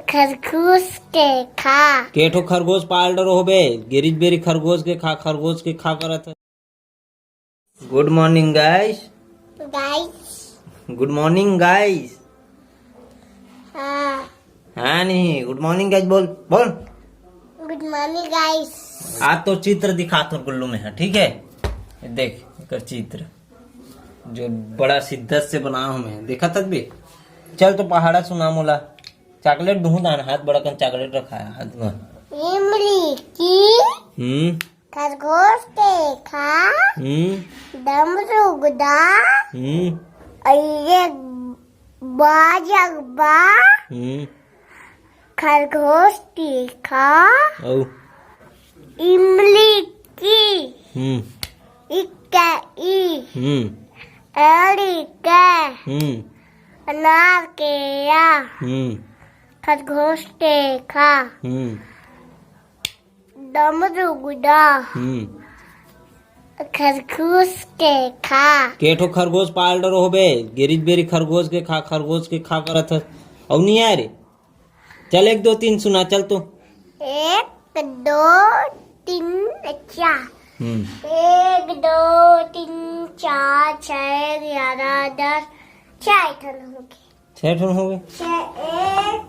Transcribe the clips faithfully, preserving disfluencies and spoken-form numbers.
खरगोश के खा। के ठो खरगोश पाल डरो होबे? गेरिज बेरी खरगोश के खा, खरगोश के खा करत है। Good morning guys। Guys। Good morning guys। हाँ। हाँ नहीं, good morning guys बोल, बोल। Good morning guys। आज तो चित्र दिखा तोर गुल्लू में है, ठीक है? ये देख एकर चित्र, जो बड़ा शिद्दत से बना हूँ मैं, देखा तक भी। चल तो पहाड़ा सुना मोला। चॉकलेट दूहूं दान, हाथ बड़ा कन चॉकलेट रखा है हाथ में। इमली की। हम्म। खरगोश के खा। हम्म। डमरू गुदा। हम्म। अये बाजक बा। हम्म। खरगोश के खा। औ। इमली की। हम्म। इक्का ई। हम्म। एड़ी के। हम्म। अनार के आ। हम्म। खरगोश के खा। हम्म। डमरू गुदा। हम्म। खरगोश के खा। के ठो खरगोश पाल डरो होबे? गेरिज बेरी खरगोश के खा, खरगोश के खा करत हस। अउ नहीं आय रे। चल एक दो तीन सुना, चल तो। एक, दो, तीन, चार। हम्म। एक, दो, तीन, चार, छः, ग्यारह, दस, छः ठन हो गए। छः ठन हो गए। छः, एक,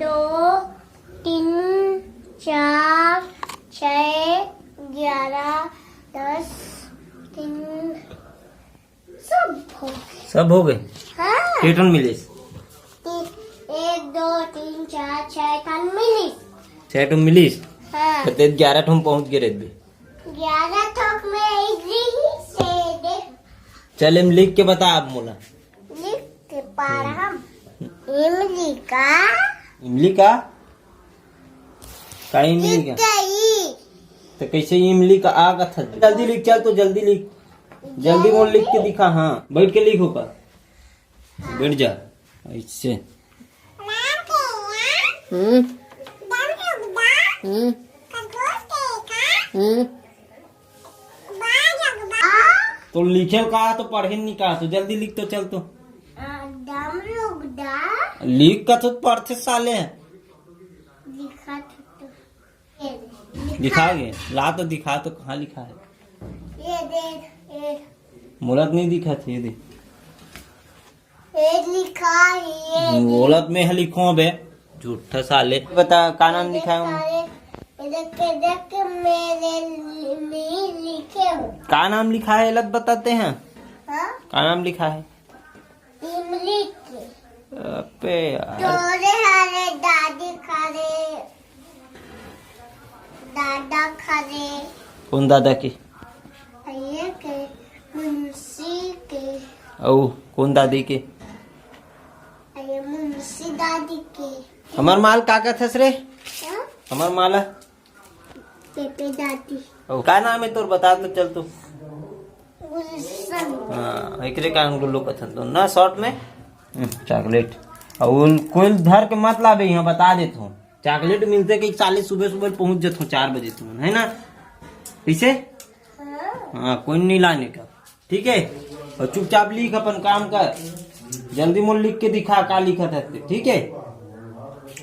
दो, तीन, चार, छः, ग्यारह, दस, तीन, सब हो गए। सब हो गए? हाँ। के ठन मिलिस? ती-, एक, दो, तीन, चार, छः ठन मिलिस। छः ठन मिलिस? हाँ। तो तें ग्यारह ठन पहुँच गए रहबे। ग्यारह ठोक में एक रही से देख। चल, एम लिख के बता अब मोला। लिख के पढ़म। इमली का। इमली का? का इमली का? लिख गई। तो कैसे इमली का आ कथस? जल्दी लिख, चल तो जल्दी लिख। जल्दी बोल, लिख के दिखा। हाँ, बैठ के लिख ऊपर। बैठ जा, ऐसे। हम्म। हम्म। हम्म। तो लिखे का तो पढ़े नहीं का, तो जल्दी लिख तो, चल तो। डमरू गुदा। लिख का तो पढ़ते साले। लिखा तो, ये दे, लिखा। लिखा गए, ला तो दिखा तो, कहाँ लिखा है? ये दे, ये। मोला तो नहीं दिखा थे, ये दे। ये लिखा है, ये दे। मोला तो मैं लिखो बे, झूठा साले। बता, का नाम लिखा है? साले, ये देख के, देख के मेरे लिए नहीं लिखे हो। का नाम लिखा है, लत बताते हैं। हाँ? का नाम लिखा है? इमली के। अबे यार। तोरे हरे दादी खा रे, दादा खा रे। कौन दादा के? भैया के, मुंशी के। औ कौन दादी के? अरे मुंशी दादी के। हमार माल का कथस रे? हाँ? हमार माला? पेपे दादी। ओ, का नाम है तोर? बता तो चल तू। गुलशन। हाँ, एकरे कारण गुल्लू कथन तो ना शॉर्ट में। हम्म, चॉकलेट। और कोई धर के मत लाबे, यहाँ बता देत हूँ। चॉकलेट मिलते कि साले सुबह सुबह पहुँच जत हूँ चार बजे तुमन, है ना? कैसे? हाँ। हाँ, कोई नहीं लाने का। ठीक है, और चुपचाप लिख अपन काम कर। जल्दी मोल लिख के दिखा का लिखत है, ठीक है?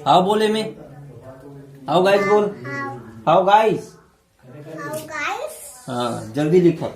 हाव बोले में, हाव गाइस बोल, हाव गाइस। हाव गाइस। हाँ, जल्दी लिखा।